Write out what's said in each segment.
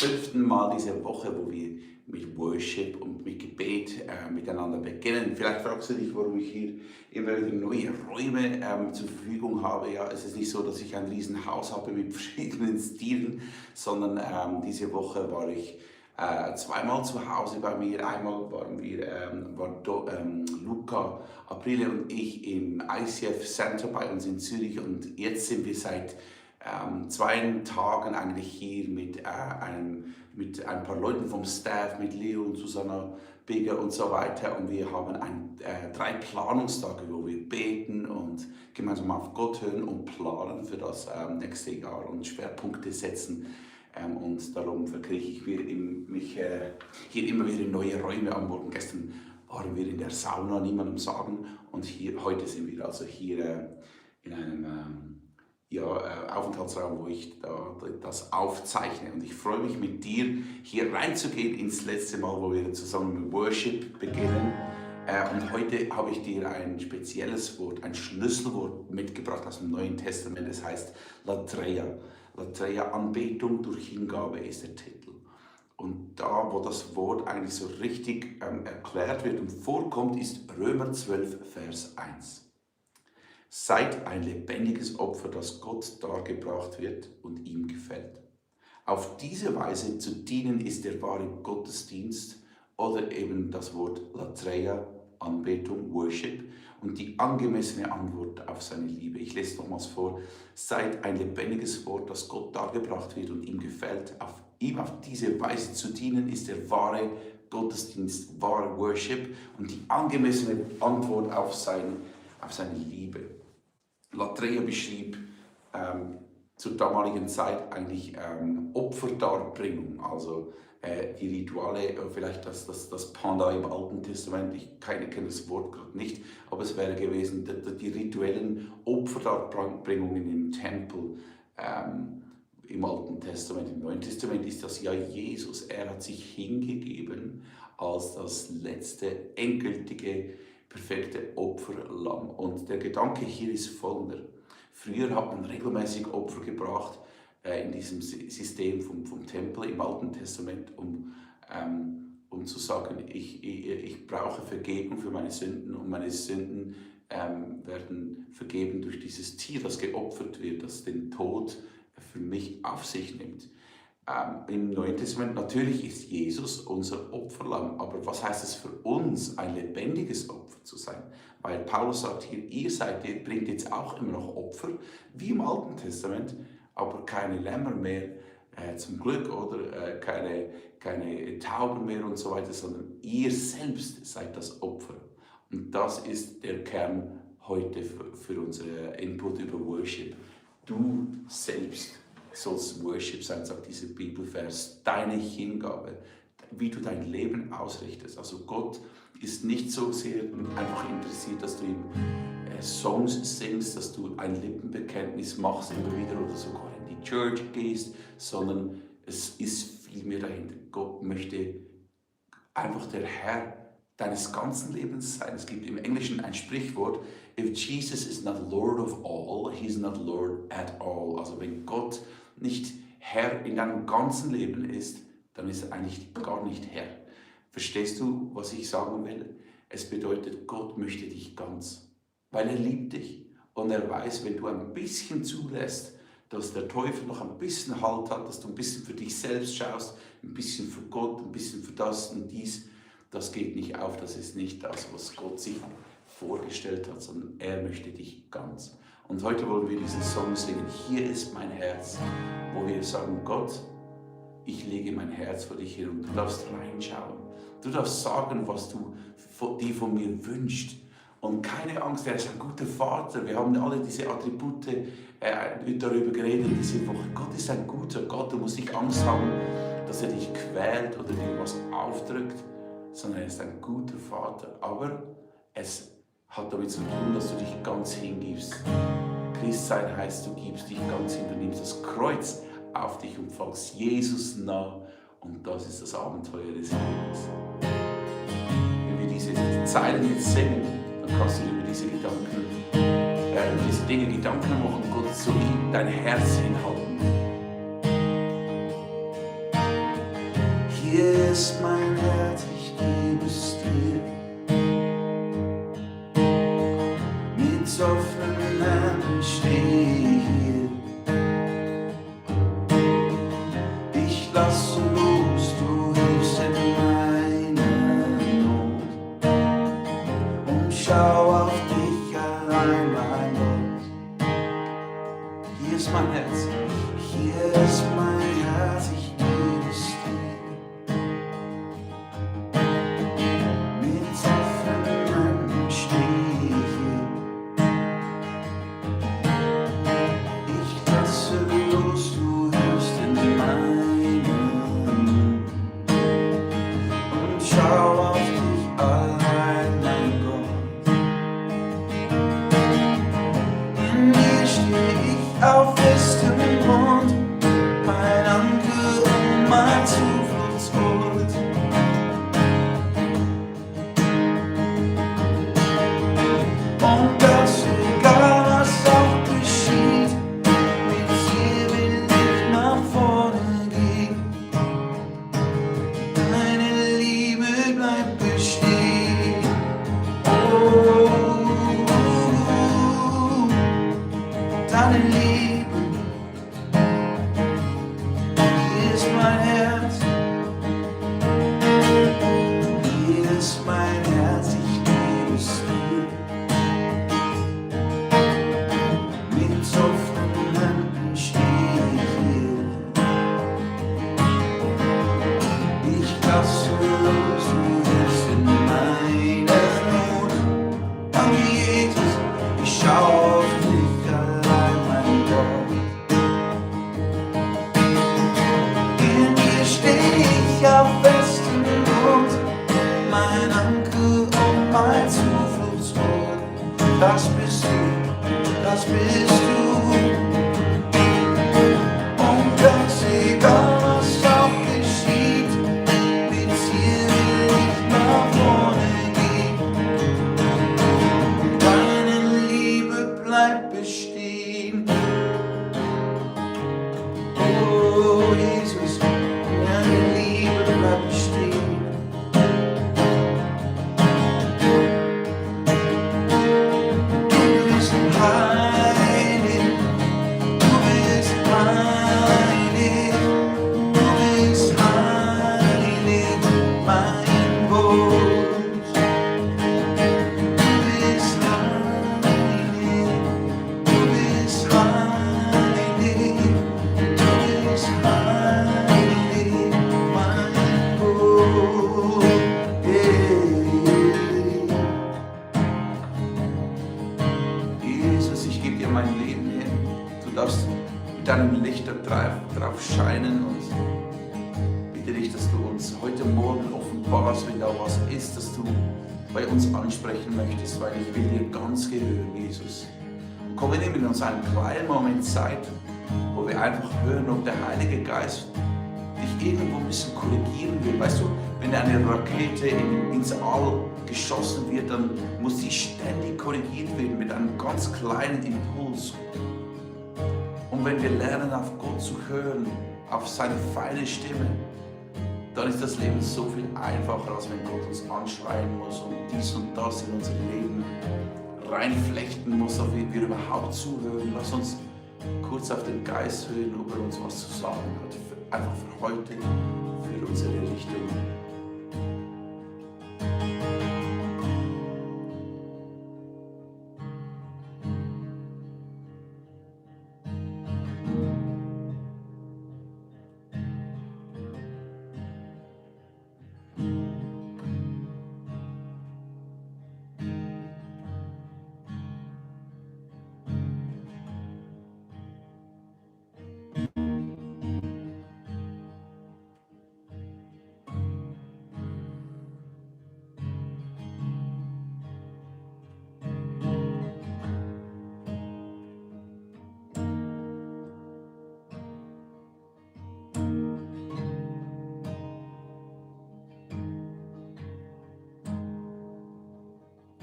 5. Mal diese Woche, wo wir mit Worship und mit Gebet miteinander beginnen. Vielleicht fragst du dich, warum ich hier immer wieder neue Räume zur Verfügung habe. Ja, es ist nicht so, dass ich ein Riesenhaus habe mit verschiedenen Stilen, sondern diese Woche war ich zweimal zu Hause bei mir. Einmal waren Luca, Aprile und ich im ICF Center bei uns in Zürich, und jetzt sind wir seit 2 Tagen eigentlich hier mit ein paar Leuten vom Staff, mit Leo und Susanna Beger und so weiter, und wir haben 3 Planungstage, wo wir beten und gemeinsam auf Gott hören und planen für das nächste Jahr und Schwerpunkte setzen. Und darum verkriege ich mich hier immer wieder in neue Räume am Morgen. Gestern waren wir in der Sauna, niemandem sagen, und heute sind wir also hier in einem Aufenthaltsraum, wo ich das aufzeichne. Und ich freue mich, mit dir hier reinzugehen ins letzte Mal, wo wir zusammen mit Worship beginnen. Und heute habe ich dir ein spezielles Wort, ein Schlüsselwort mitgebracht aus dem Neuen Testament. Das heißt Latreia. Latreia, Anbetung durch Hingabe, ist der Titel. Und da, wo das Wort eigentlich so richtig erklärt wird und vorkommt, ist Römer 12, Vers 1. Seid ein lebendiges Opfer, das Gott dargebracht wird und ihm gefällt. Auf diese Weise zu dienen ist der wahre Gottesdienst, oder eben das Wort Latreia, Anbetung, Worship, und die angemessene Antwort auf seine Liebe. Ich lese nochmals vor. Seid ein lebendiges Wort, das Gott dargebracht wird und ihm gefällt. Ihm auf diese Weise zu dienen ist der wahre Gottesdienst, wahre Worship und die angemessene Antwort auf seine Liebe. Latreia beschrieb zur damaligen Zeit eigentlich Opferdarbringung, also die Rituale, vielleicht das Panda im Alten Testament, ich kenne das Wort gerade nicht, aber es wäre gewesen, die rituellen Opferdarbringungen im Tempel im Alten Testament. Im Neuen Testament ist das ja Jesus, er hat sich hingegeben als das letzte, endgültige, perfekte Opferlamm. Und der Gedanke hier ist folgender. Früher hat man regelmäßig Opfer gebracht in diesem System vom Tempel im Alten Testament, um zu sagen, ich brauche Vergebung für meine Sünden, und meine Sünden werden vergeben durch dieses Tier, das geopfert wird, das den Tod für mich auf sich nimmt. Im Neuen Testament natürlich ist Jesus unser Opferlamm, aber was heißt es für uns, ein lebendiges Opfer zu sein? Weil Paulus sagt hier, ihr bringt jetzt auch immer noch Opfer, wie im Alten Testament, aber keine Lämmer mehr, zum Glück, oder keine Tauben mehr und so weiter, sondern ihr selbst seid das Opfer. Und das ist der Kern heute für unsere Input über Worship. Du selbst sollst Worship sein, sagt dieser Bibelvers, deine Hingabe, wie du dein Leben ausrichtest. Also Gott ist nicht so sehr einfach interessiert, dass du ihm Songs singst, dass du ein Lippenbekenntnis machst immer wieder oder sogar in die Church gehst, sondern es ist viel mehr dahinter. Gott möchte einfach der Herr deines ganzen Lebens sein. Es gibt im Englischen ein Sprichwort: If Jesus is not Lord of all, he is not Lord at all. Also wenn Gott nicht Herr in deinem ganzen Leben ist, dann ist er eigentlich gar nicht Herr. Verstehst du, was ich sagen will? Es bedeutet, Gott möchte dich ganz, weil er liebt dich. Und er weiß, wenn du ein bisschen zulässt, dass der Teufel noch ein bisschen Halt hat, dass du ein bisschen für dich selbst schaust, ein bisschen für Gott, ein bisschen für das und dies, das geht nicht auf, das ist nicht das, was Gott sich vorgestellt hat, sondern er möchte dich ganz. Und heute wollen wir diesen Song singen, Hier ist mein Herz, wo wir sagen, Gott, ich lege mein Herz vor dich hin, und du darfst reinschauen. Du darfst sagen, was du dir von mir wünschst. Und keine Angst, er ist ein guter Vater. Wir haben alle diese Attribute darüber geredet diese Woche. Gott ist ein guter Gott. Du musst nicht Angst haben, dass er dich quält oder dir was aufdrückt, sondern er ist ein guter Vater. Aber es hat damit zu tun, dass du dich ganz hingibst. Christsein heißt, du gibst dich ganz hin, du nimmst das Kreuz auf dich und folgst Jesus nah. Und das ist das Abenteuer des Lebens. Wenn wir diese Zeilen jetzt singen, dann kannst du dir über diese Dinge Gedanken machen, Gott, so dein Herz hinhalten. Hier ist mein Herz, ich gebe es dir. Mit offenen Händen stehe ich hier. Ich lasse los, du hilfst in meiner Not. Und schau auf dich allein, mein Gott. Hier ist mein Herz, hier ist mein Herz, ich gebe es dir. Mit offenen Händen stehe ich hier. Ich lasse los, du hilfst in meiner Not. Und schau auf dich allein, mein Gott. In dir stehe ich auf festem Grund, mein Anker und mein Zufluchtsort. Und das egal was auch geschieht, mit dir will ich nach vorne gehen. Deine Liebe bleibt bestehen. Oh, deine Liebe. Hier ist mein Herz, hier ist mein Herz, ich gebe es dir. Mit offenen Händen stehe ich hier. Ich lasse los, du hilfst in meiner Not. Danke Jesus, ich schau auf dich allein, mein Gott. In dir stehe ich auf festem Grund, mein Anker und mein Zufluchtsort. Das bist du, das bist du. Und ganz egal was auch geschieht, mit dir will ich nach vorne gehen. Deine Liebe bleibt bestehen. Oh Jesus, deine Liebe bleibt bestehen. Du bist heilig, du bist heilig, du bist heilig, mein Gott. Du bist heilig, du bist heilig, du bist heilig, mein Gott. Jesus, ich gebe dir mein Leben hin. Du darfst mit deinem Licht da drauf scheinen und bitte dich, dass du uns heute Morgen offenbarst, wenn da was ist, dass du bei uns ansprechen möchtest, weil ich will dir ganz gehören, Jesus. Und komm, wir nehmen uns einen kleinen Moment Zeit, wo wir einfach hören, ob der Heilige Geist dich irgendwo ein bisschen korrigieren will. Weißt du, wenn eine Rakete ins All geschossen wird, dann muss die ständig korrigiert werden mit einem ganz kleinen Impuls. Und wenn wir lernen, auf Gott zu hören, auf seine feine Stimme, dann ist das Leben so viel einfacher, als wenn Gott uns anschreien muss und dies und das in unser Leben reinflechten muss, auf wie wir überhaupt zuhören. Lass uns kurz auf den Geist hören, ob er uns was zu sagen hat. Einfach für heute, für unsere Richtung.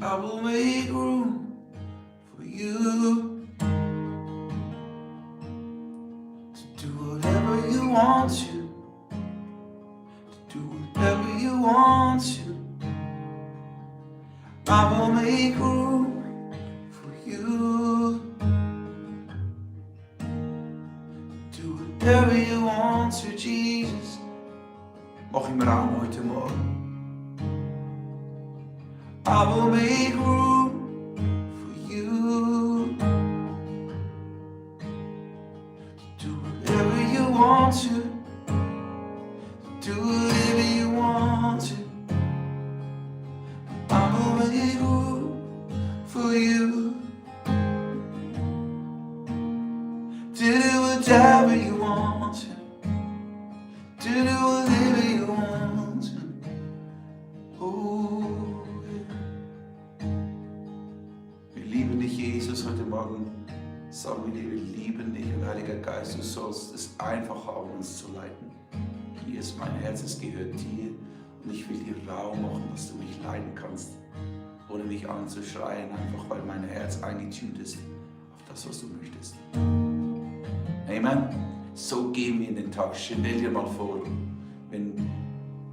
I will make room for you to do whatever you want to do want to. I will make room for you. Do whatever you want to, Jesus. Mach ihm Raum heute Morgen. I will make room for you. Do whatever you want to. Do whatever you want to. I will make room for you. Do whatever you want to. Do whatever you want to. Oh, yeah. Wir lieben dich, Jesus, heute Morgen. Sagen wir dir, wir lieben dich und Heiliger Geist, du sollst es einfach haben, uns zu leiten. Hier ist mein Herz, es gehört dir und ich will dir Raum machen, dass du mich leiten kannst, ohne mich anzuschreien, einfach weil mein Herz eingetunt ist auf das, was du möchtest. Amen. So gehen wir in den Tag. Stell dir mal vor, wenn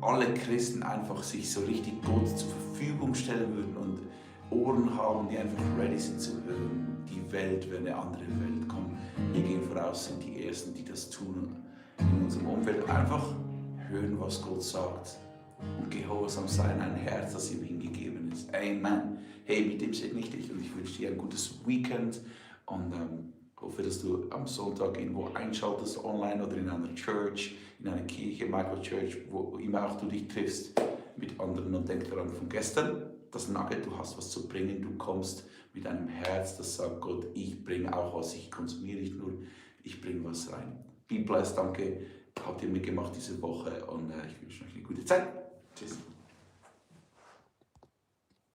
alle Christen einfach sich so richtig Gott zur Verfügung stellen würden und Ohren haben, die einfach ready sind zu hören. Die Welt wäre eine andere Welt. Komm, wir gehen voraus, sind die Ersten, die das tun. In unserem Umfeld einfach hören, was Gott sagt und gehorsam sein, ein Herz, das ihm hingegeben ist. Amen. Hey, mit dem segne ich dich und ich wünsche dir ein gutes Weekend und hoffe, dass du am Sonntag irgendwo einschaltest, online oder in einer Church, in einer Kirche, Microchurch, wo immer auch du dich triffst mit anderen und denk daran von gestern, das Nugget, du hast was zu bringen, du kommst mit einem Herz, das sagt Gott, ich bringe auch was, ich konsumiere nicht nur, ich bringe was rein. Be blessed, danke, habt ihr mitgemacht diese Woche und ich wünsche euch eine gute Zeit.